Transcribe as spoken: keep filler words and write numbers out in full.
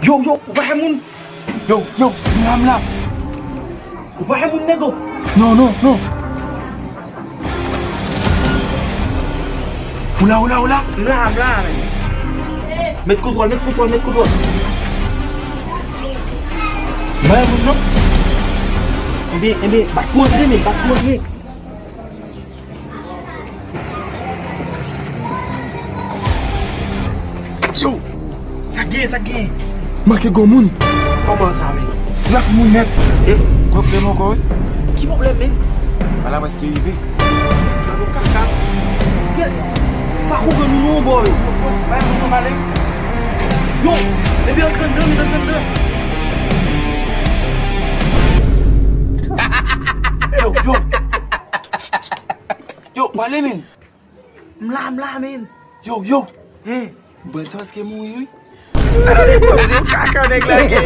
Yo, yo, ou pa wè moun? Yo, yo, m la, m la. Ou pa wè moun, nego? Non, non, non. Ou la, ou la, ou la? M la, m la, men. Met kontwòl, met kontwòl, met kontwòl. M pa wè moun, non. Enben, enben, bat pou antre, men, bat pou antre. Yo! Sa k genyen, sa k genyen? Manke gon moun. Kòman sa, men? Nèf moun nèt. E, gwo pwoblèm ankò, wi. Ki pwoblèm, men? Ala prèske rive. Gado kaka. Ke, pa kou gen nou non, bò, wi. Bay moun nan pale. Yo, epi antre anndan, men antre anndan. Yo, yo. Yo, pale, men. M la, m la, men. Yo, yo. Hein? M pran sa paske mouri, wi. Se kaka nèg la gen.